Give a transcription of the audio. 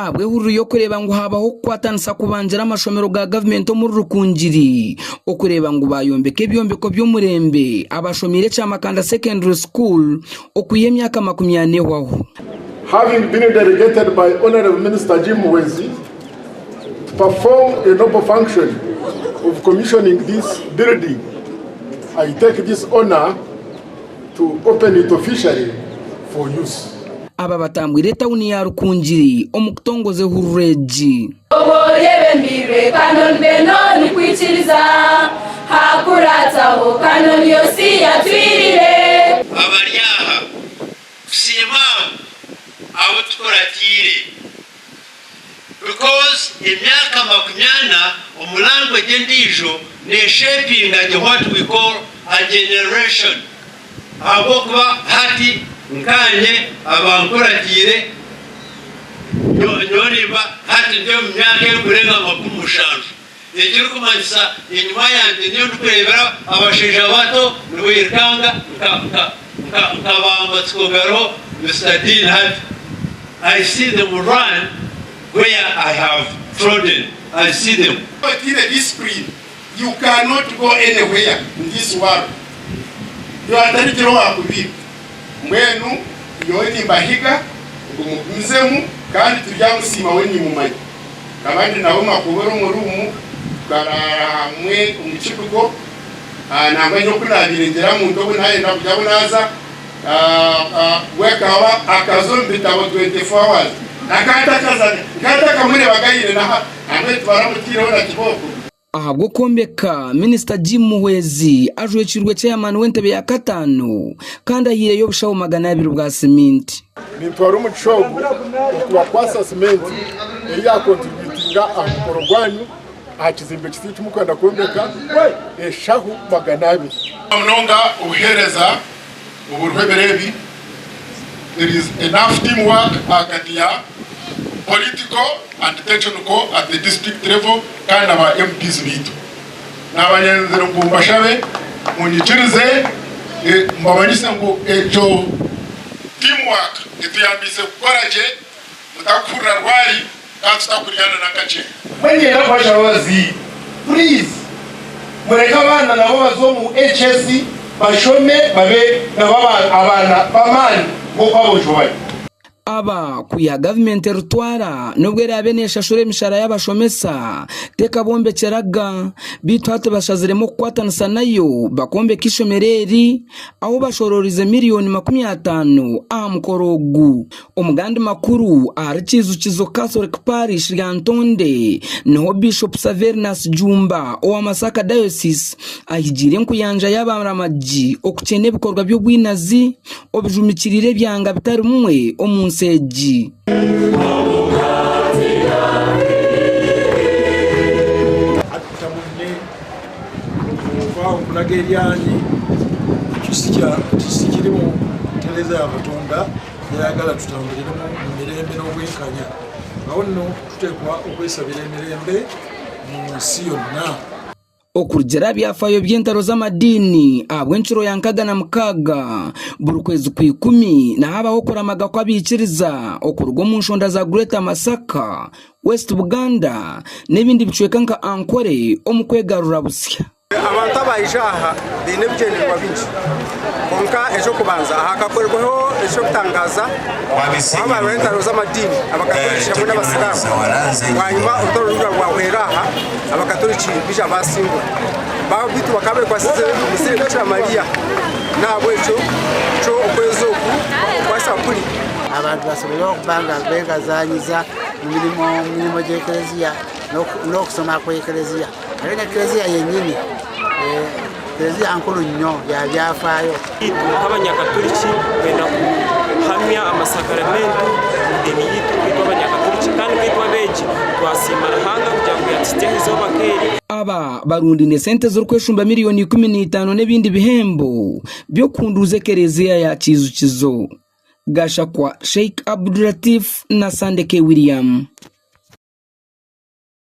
Ahabw'ehururu y'okureeba ngu haabaho okukwatanisa kubangira amashomero ga gavumenti omuri Rukungiri okureeba ngu baayombeka ebyombeko by'omurembe abashomiire ekya Makanda Secondary School okwiha emyaka 40 ehwaho. Having been delegated by Honourable Minister Jim Muhwezi to perform a noble function of commissioning this building, I take this honour to open it officially for use. Aba batambwire etawuni ya Rukungiri omu kutongoza ehururu egi. Obu oryebembirwe Canon Benon kwikiriza, hakuratsaho Canon Yosia Twirire. Abari aha kusiima abo abu tukuratiire because emyaka makumyana omu language endiijo neshapinga gye what we call a generation ahabw'okuba hati nkanye abankuratiire nyowe nimba hati ndi omu myaka erikurenga 70 ekirikumanyisa enyima yangye niyo ndikureebera abashaija bato nibairukanga nka nka nka nka ba Matsiko Gariho Mister Dean hati I see them run where I have trodden I see them. Otaine discipline you cannot go anywhere in this world nyowe hatarigira owakubiiba mbwenu nyowe nimbahiga ngu mugumizemu kandi turyamusiima we nimumanya. Nkaba ndi nawe Makobora omu ruumu, tukaraara hamwe omu kibigo. Nangwa nyowe ku naabaire ngira muntu obu naayenda kujya ahu naaza, we akaba akaza omu bitabo 24 hours. Nkaba ntakamureebaga aine na hamwe tibaramutaireho na kibooko. Ahabw'okwombeka, Minisita Jim Muhwezi ajwekirwe Chairman w'entebe ya kataano kandi ahaireyo obushaho 200 bwa siminti. Nintwara omugisha ogu okubakwasa simenti ei yakontributinga aha mukoro gwanyu aha kizimbe kisya eki murikwenda kwombeka eshaho 200. Munonga obuheereza oburiho ebiro ebi, there is enough team work ahagati ya political and technical at the district level kandi na ba MPs baitu. Naaba nyenzire ngu mbashabe munyikirize mbamanyise ngu egyo team work etuyambiise kukora gye mutakuhurira rwari kandi tutakuryana n'akakye. Mbwenu niinyenda kubashaba abazaire, puriizi mureke abaana nabo baze omu HS bashome babe nabo abaana b'amaani nk'oku aboojo bari. Aba kwiha gavumenti erutwara n'obu eraabe neeshashura emishara y'abashomesa tekabombekyeraga beitu hati bashaziremu okukwatanisa nayo bakombeka eishomero eri ahu bashororize miriyoni 50 aha mukoro ogu. Omu gandi makuru ahari Kiijukizo Catholic Parish Lyantonde niho Bishop Saverinus Jumba owa Masaka Diocese ahigiire enkuyanja y'abaramagi okukyena ebikorwa by'obwinazi obijumikiriire ebyanga bitari bimwe omu nsi egi. Okulaga eryanyi tikiri mu ntereeza ya Katonda gy'ayagala tutambuliremu mu mirembe n'obwenkanya. Awo nno tuteekwa okwesabira emirembe mu nsi yonna. Okurugiirira aha byafaayo by'entaro z'amadiini ahabw'encuro ya 66, buri kwezi kw'ikumi nihabaho okuramaga kw'abaikiriza okuruga omu nshonda za Greater Masaka, West Buganda n'ebindi bicweka nka Ankole omu kwegarura busya. Abantu abaija aha baine ebigyendererwa bingi kwonka eky'okubanza aha hakakorerwaho eky'okutangaaza ahu haabaho entaro z'amadiini abakatoriki hamwe n'abasiraamu bwanyima orutaro rurya rwahwera aha abakatoriki baija baasingura beitu bakaba bekwasize omuziire Bikira Maria n'ahabw'ekyo nikyo okwezi oku okwa Sapuri. Abantu basemeriire okuba nga begazaanyiza omu mirimo gy'ekereziya n'okusoma kw'ekereziya. Hariho n'ekereziya yenyini, ekereziya nkuru nnyo ya byafaayo. Itwe nk'abanyakaturiki twenda kuhamya amasakaramento omu diini yaitu nkaitwe abanyakaturiki kandi nkaitwe abeegi twasiima Ruhanga kugira ngu yatuhitsya aha izooba nk'eri. Aba barundaine sente ezirikweshumba miriyoni 15 n'ebindi bihembo by'okuhunduuza ekereziya ya Kiijukizo. Gashakwa Sheikh Abdulatif na Sandeke William.